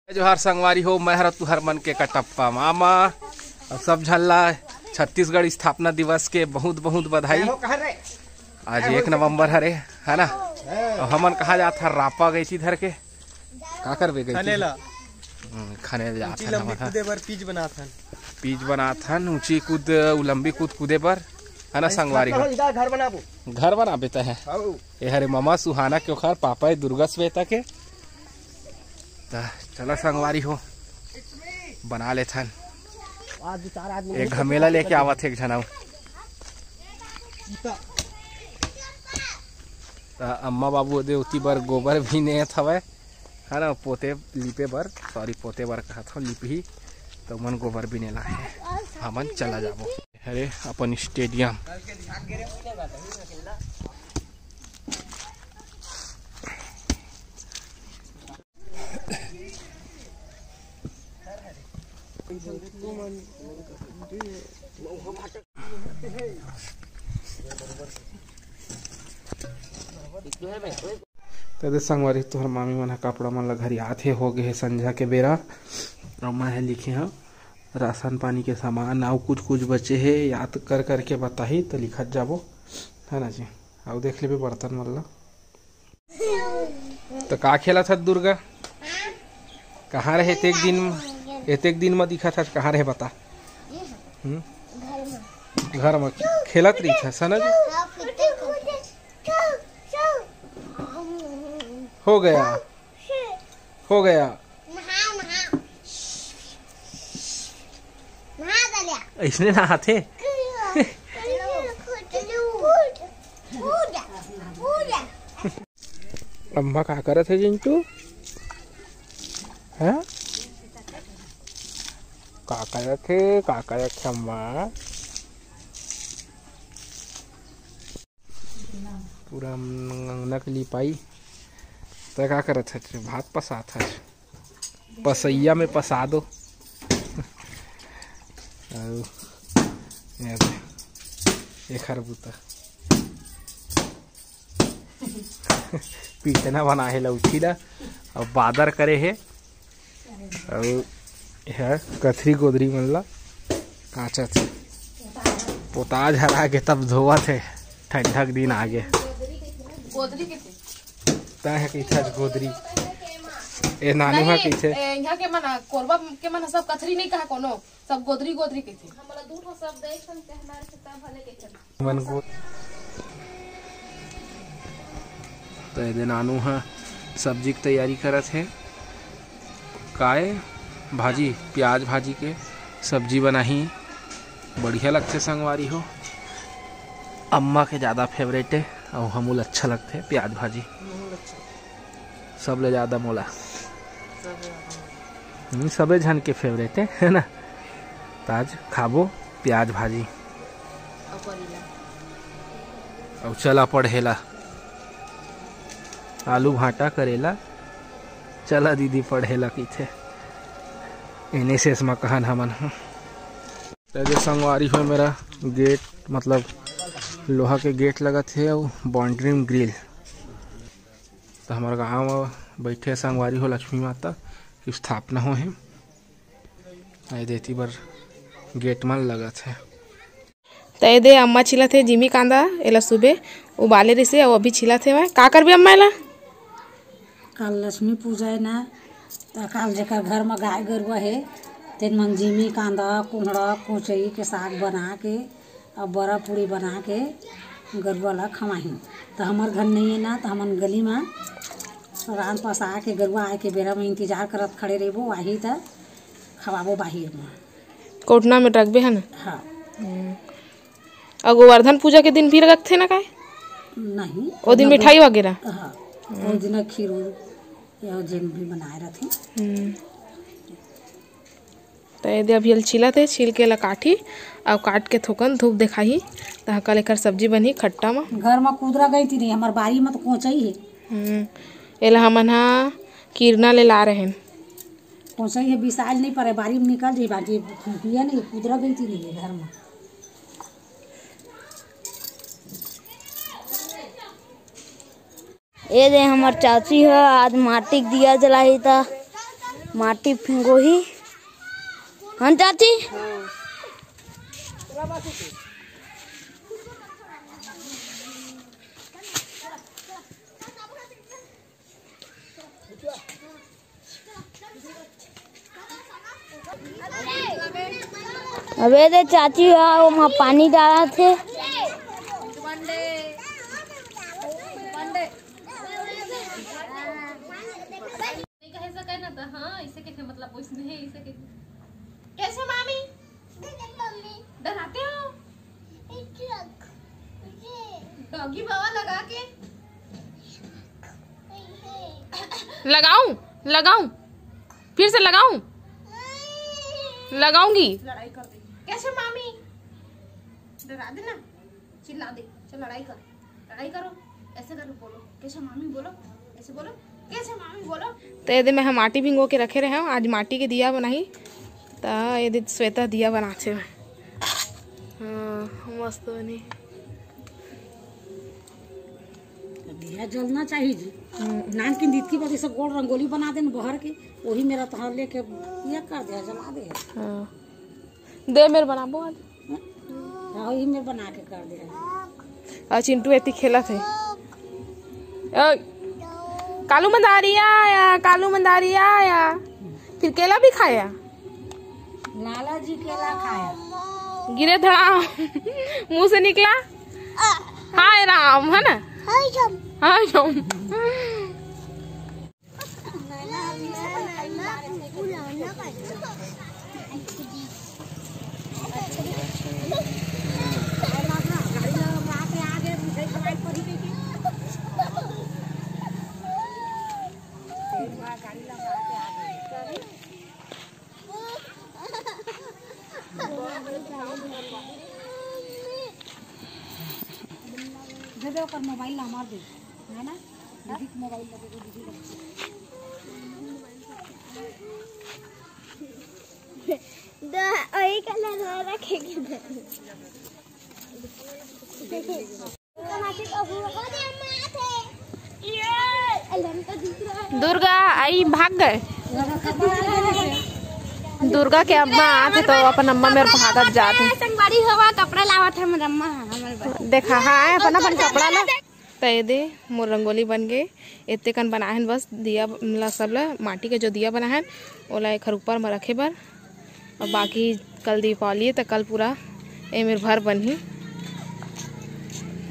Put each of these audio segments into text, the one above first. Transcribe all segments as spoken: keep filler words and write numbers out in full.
जोहार संगवारी हो, मैं हर तुहर मन के कटप्पा मामा। अउ सब झन ला छत्तीसगढ़ स्थापना दिवस के बहुत बहुत बधाई। आज एक नवंबर हरे, है ना? अउ हमन कहाँ जात हन? रापा गइती धर के का करबे गइती? खने ला। हम्म, खने ला जात हन हमन ह। कूदे बर पिच बनात हन। पिच बनात हन, ऊंची कूद, उलंबी कूद कूदे बर, है ना संगवारी हो? घर बनाबो। घर बनाबे त है। ए हरे ममा सुहाना के ओखर पापा ए दुर्गा श्वेता के। त चला संगवारी हो, बना लेथन। एक घमेला लेके आवत हे एक झन अउ। त अम्मा बाबू ओदे ओती बर गोबर भी नेत हवय, है ना, पोते लिपे बर, सॉरी, पोते बर कहत हव, लिपही। त मन गोबर भी नेला हे, हमन चला जाबो। हरे अपन स्टेडियम। त दे संगवारी, तुहर मामी मन ह कपड़ा मन ल घरियात हे, हो गे हे संझा के बेरा। अउ मैं ह लिखे हव राशन पानी के सामान, अउ कुछ कुछ बचे हे, याद कर करके बताही त लिखत जाबो, है ना जी। अउ देख लेबे बर्तन मन ल। त का खेलत हस दुर्गा? कहाँ रहे एतेक दिन, एतेक दिन म दिखत हस, कहाँ रहे बता? हम्म? घर म खेलत रहिथस, है ना जी? हो गया, हो गया। अइसने नहाथे। अम्मा का करत हे जिंटू? हैं? का करत हे, का करत हे अम्मा? पूरा अंगना के लिपाई। त का करत हस? भात पसात हस। पसैया में पसा दो। अउ ये दे, एखर बूता। पीटना बना हे लौठी ला, अउ बादर करे हे। अउ एह कथरी गोदरी मन ला काचत हे। पोताज हर आगे तब धोवत हे, ठंडा के दिन आगे। गोदरी के थे। तैं ह कहिथस गोदरी। ए नानू ह नहीं, कहिथे। ए, यहाँ के मन, कोरबा के मन सब कथरी नहीं कहा कोनो, सब गोदरी, गोदरी कहिथे। हमला दू ठो शब्द एक संग कहना रहिथे, तब भले कहिथे। मन गो-, त एदे नानू ह सब्जी के तैयारी करत हे। काय भाजी, प्याज भाजी के सब्जी बनाही, बढ़िया लगथे संगवारी हो। अम्मा के ज़्यादा favourite हे, अउ हमू ल अच्छा लगथे प्याज भाजी। सबले ज़्यादा मोला। हम्म, सबे झन के favourite हे, है ना? त आज खाबो प्याज भाजी। अउ चला पढ़े ला। आलू भांटा करेला। चला दीदी पढ़े ला कहिथे। एनएसएस म कहन हमन ह। त जो संगवारी हो, मेरा गेट, मतलब लोहा के गेट लगत हे अउ बाउंड्री में ग्रिल। त हमर गांव म बइठे संगवारी हो लक्ष्मी माता के स्थापना होहे। ए देती बर गेट मन लगत हे। त ए दे अम्मा छिलत हे जिमी कांदा, एला सुबे उबाले रिसे अउ अभी छिलत हे। का करबे अम्मा एला? काल लक्ष्मी पूजा हे ना, त काल जेकर घर म गाय गरुवा हे, तेन मन जिमी कांदा, कोंहड़ा, कोचई के साग बना के अउ बरा पूड़ी बना के गरुवा ला खवाही। त हमर घर नइ हे ना, त हमन गली म रांध पसा के गरुवा आए के बेरा म इंतजार करत खड़े रहिबो, आही त खवाबो बाहिर म। कोटना में रखबे है ना? हाँ। हम्म। अउ गोवर्धन पूजा के दिन भी रखथे ना काय? नहीं। ओ दिन मिठाई वगैरह? हाँ। ओ दिन खीर उर या जेन भी बनाए रथे। हम्म। त एदे अभी एला छिलत हे, छिल के एला काटही, अउ काट के थोकन धूप देखाही, तहाँ कल एकर सब्जी बनही खट्टा म। घर म कुदरा गइती नहीं, हमर बारी म तो कोचई हे। हम्म, एला हमन ह किरना ले ला रहेन। कोचई हे, बिसाल नहीं परे, बारी म निकल जाही, बाकी बिया नहीं, कुदरा गइती नहीं हे घर म। ए दे हमर चाची ह आज माटी के दिया जलाही त माटी फिंगोही। हन चाची? अबे दे चाची हा, ओमा पानी डालत हे। नहीं कहे सके ना तो हाँ, इसे कहे मतलब, इसमें है, इसे कहे। कैसे मामी? डराते हो? डॉगी बाबा लगा के। लगाऊं? लगाऊं? फिर से लगाऊं? लगाऊंगी। लड़ाई कर दे। कैसे मामी? डरा देना, चिल्ला दे। चल लड़ाई कर, लड़ाई करो। ऐसे कर, बोलो, कैसे मामी बोलो, ऐसे बोलो, कैसे मामी बोलो। तो ये दे मैं ह माटी भिंगो के रखे रहे हूँ, आज माटी के दिया बनाही। तो ये दे श्वेता दिया बनाथे। हाँ, मस्त बनी। दिया जलना चाहिए जी। हम्म। नानकिन दितकी बार सब गोल रंगोली बना देन बहर के, वही मेरा तहाँ लेके ये कर दे, जला दे। हाँ। दे मेर बनाबो आज। हाँ, वही मेर बना के कर दे। और चिंटू एती खेलत हे। ओए, कालू मंदारिया आया, कालू मंदारिया आया। फिर केला भी खाया। लाला जी केला खाया। गिरे धड़ाम। मुंह से निकला, हाय राम, है ना? हाय राम। हाय राम। दे दे ओकर मोबाइल ला, मार दे, है ना? दीदी के मोबाइल ला दे दे, दीदी ला। द-, वही कलर में रखेगी। दुर्गा आई भाग गए। दुर्गा के अम्मा आथे तो अपन अम्मा मेर भागत जात हे। संगवारी हो, कपड़ा लावत हे हमर अम्मा, हमर बर। देखा, हाँ, अपन, अपन कपड़ा ला। त ए दे मोर रंगोली बन गे। एते कन बनाए हन बस दिया ला, सब ला माटी के जो दिया बनाए हन ओला एखर ऊपर म रखे बर। अब बाकी कल दीपावली हे त कल पूरा ए मेर भर बनही।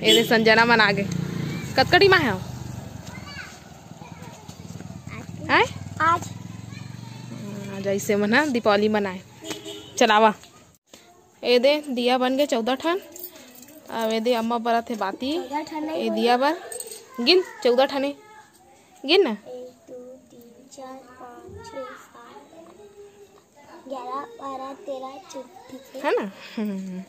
ए दे संजना मन आगे। कतका टीम आहे हो? आय? आज। आज ऐसे मन ह दीपावली मनाए। चलावा। ए दे दिया बन गे चौदह ठन। अब ए दे अम्मा बरत हे बाती। चौदह ठन नहीं ए बोले। दिया बर गिन, चौदह ठने गिन ना। एक, दो, तीन, चार, पाँच, छः, सात, ग्यारह, बारह, तेरह, चौदह, ठीक है। है ना? हम्म।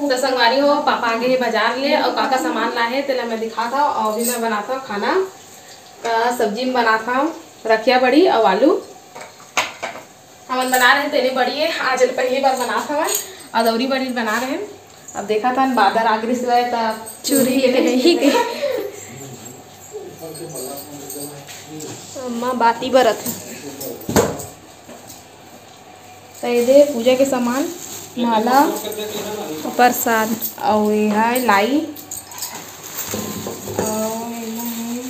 तो संगवारी हो, पापा आगे हे बाजार ले और का का सामान लाए हे तेला मैं दिखात हूँ। और अभी मैं बनात हूँ खाना। का सब्जी में बनात हूँ रखिया बड़ी और आलू। हमन बना रहे तेने बड़ी हे, आज ले पहली बार बनात हवन। अदौरी बड़ी बना रहे। अब देखत हन बादर आगे रिस गए त चूल्ही के नहीं के। अम्मा बाती बरत हे। त ए दे पूजा के सामान, माला, प्रसाद। अउ ए हे लाई। अउ ए हे,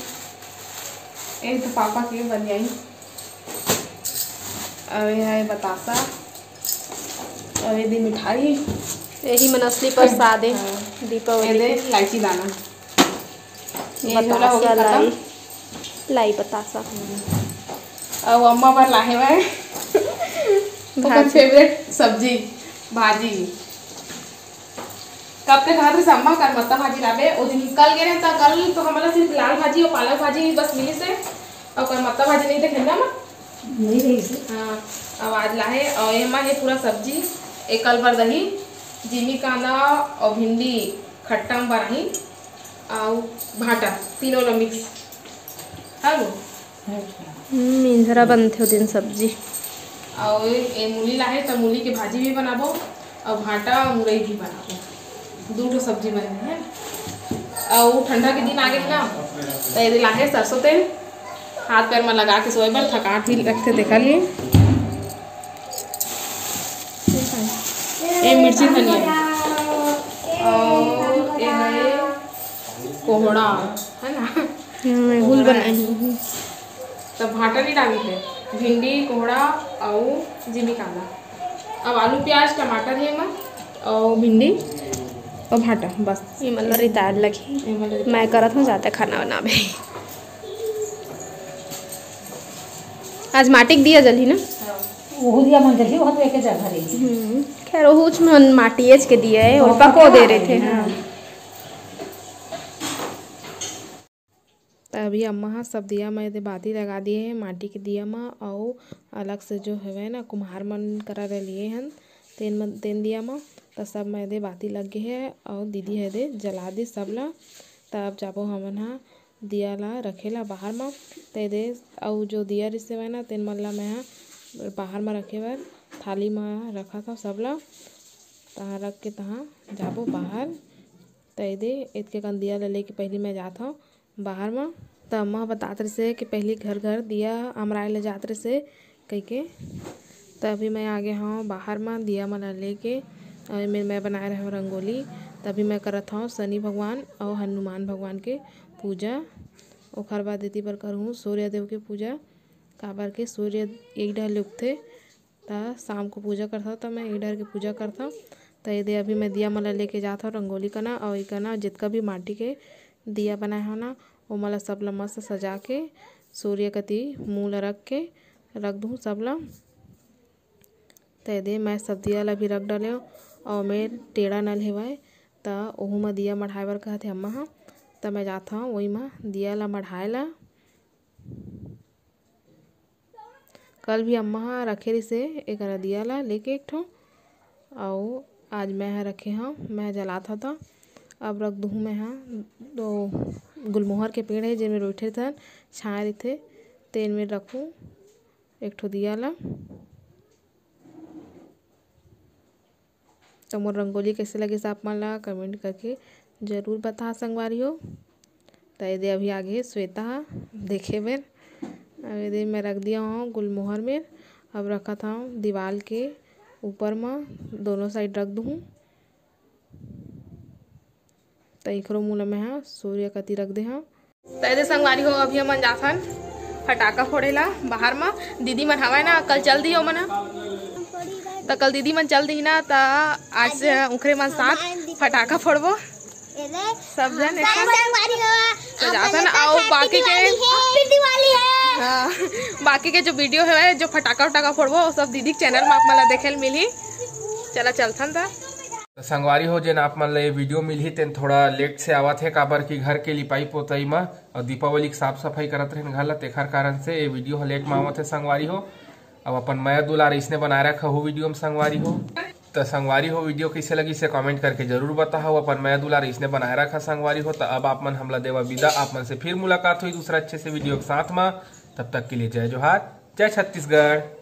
ए तो पापा के बनियाई। अउ ए हे बतासा। अउ ए दे मिठाई। यही मन असली प्रसाद हे। हाँ। दीपावली ए दे के। इलायची दाना। ये झोला हो गया बतासा खत्म। लाई, लाई बतासा। अउ अम्मा बर लाहे हवय ओकर भाजी। Favourite सब्जी, भाजी। कब के कहत रहिस अम्मा करमत्ता भाजी लाबे। ओ दिन कल गे रहेन त कल तो हमला सिर्फ लाल भाजी अउ पालक भाजी बस मिलिस हे। अउ करमत्ता भाजी नहीं देखे ना माँ? नहीं रहिस हे। हाँ, अउ आज लाहे। अउ एमा हे पूरा सब्जी, एकल बर दही, जिमी कांदा अउ भिंडी खट्टा म बनाही। अउ भाटा, तीनों ला mix। हलो। हम्म, मिंजरा बनथे ओ दिन सब्जी। अउ ए, ए मूली लाहे त मूली के भाजी भी बनाबो, अउ भाटा अउ मुरई भी बनाबो। दू ठो सब्जी बनही हे। अउ ठंडा के दिन आगे हे ना, त एदे लाहे सरसों तेल, हाथ पैर में लगा के सोए बर थकान ही लगथे, देखा लिए। ए मिर्ची धनिया, और ये है कोहड़ा, है ना? हम्म, हुल बनाए हूँ। तो भाटा नहीं डाली थे, भिंडी, कोहड़ा और जिमी कांदा। अब आलू, प्याज, टमाटर है एमा, और भिंडी और भाटा, बस। ये मन ल रितार लगही। ये मन ल रितार। मैं करत हूँ जाते खाना बनाबे। आज माटी के दिया जलही ना? हाँ। ओहू दिया मन जलही, ओहू तो एके जगह रही। हम्म, खैर, ओहू च मन माटी एच के दिया है, और बहुत पको दे बढ़िया रहे थे, है। हाँ। त अभी अम्मा ह सब दिया म एदे बाती लगा दिए हे माटी के दिया म, अउ अलग से जो हवय ना कुम्हार मन करा ले लिए हन, तेन मन, तेन दिया म, त सब म एदे बाती लग गे हे, अउ दीदी ह एदे जला दिस सब ला। त अब जाबो हमन ह दिया ला रखे ला बाहर म। त एदे अउ जो दिया रिस हवय ना, तेन मन ला मैं ह बाहर म रखे बर थाली म रखत हव सब ला। तहाँ रख के तहाँ जाबो बाहर। त एदे एतके कन दिया ला लेके पहिली मैं जात हव बाहर म। त अम्मा ह बतात रहिसे कि पहिली घर घर दिया अमराए ले जात रहिसे कहिके। त अभी मैं आ गे हव बाहर म दिया मन ला लेके, अउ एमेर मैं बनाए रहेंव रंगोली। त अभी मैं करत हव शनि भगवान अउ हनुमान भगवान के पूजा। ओखर बाद एती बर करहूँ सूर्य देव के पूजा, काबर के सूर्य एक डहर ले उगथे, त शाम को पूजा करथव, त मैं ए डहर के पूजा करथव। त एदे अभी मैं दिया मन ला लेके जात हव रंगोली कना, अउ इकना जितका भी माटी के दिया बनाए हव ना, ओमन ला सब ला मस्त सजा के सूर्य कति मुँह ला रख के रख दूँ सब ला। त एदे मैं सब दिया ला भी रख डालेव, अउ मैं टेढ़ा नल हेवय, त ओहू म दिया मढ़ाए बर कहत हे अम्मा ह, त मैं जात हव ओही म दिया ला मढ़ाए ला। कल भी अम्मा ह रखे रिहिसे एकरा दिया ला लेके एक ठो, अउ आज मैं ह रखे हव, मैं जलात हव। त अब रख दूहूँ मैं ह दो गुलमोहर के पेड़ हे, जेन मेर बइठे रिथन, छाँय रिथे, तेन मेर रखूँ एक ठो दिया ला। त मोर रंगोली कइसे लगिस आप मन ला comment करके जरूर बता संगवारी हो। त एदे अभी आगे श्वेता ह देखे बर। अब एदे मैं रख दिया हव गुलमोहर मेर। अब रखत हव दीवाल के ऊपर म, दोनों side रख दूहूँ। त इखरो मुँह ल मैं ह सूर्य कति रख दे हव। त एदे संगवारी हो, अभी हमन जाथन फटाका फोड़े ला बाहर म। दीदी मन हवय ना, कल चल दिही ओमन ह। त कल दीदी मन चल दिही ना, त आज उखरे मन साथ फटाका फोड़बो। सब जन एक साथ। संगवारी हो, तो जाथन, अउ बाकी के हाँ, बाकी के जो video हवय, जो फटाका उटाका फोड़बो, वो सब दीदी के channel म आप मन ला देखे ल मिलही। चला चलथन त। त संगवारी हो, जेन आप मन ला ये video मिलही, तेन थोड़ा late से आवत हे, काबर कि घर के लिपाई पोताई म अउ दीपावली के साफ सफाई करत रहेन घर ला, तेखर कारण से ये video ह late म आवत हे संगवारी हो। अब अपन मया दुलार इसने बनाए रखा हो video म संगवारी हो। त संगवारी हो, video कइसे लगिस हे comment करके जरूर बताहव। अपन मया दुलार इसने बनाए रखा संगवारी हो। त अब आप मन हमला देवा विदा, आप मन से फिर मुलाकात होही दूसरा अच्छे से video के साथ म। तब तक के लिए जय जोहार, जय छत्तीसगढ़।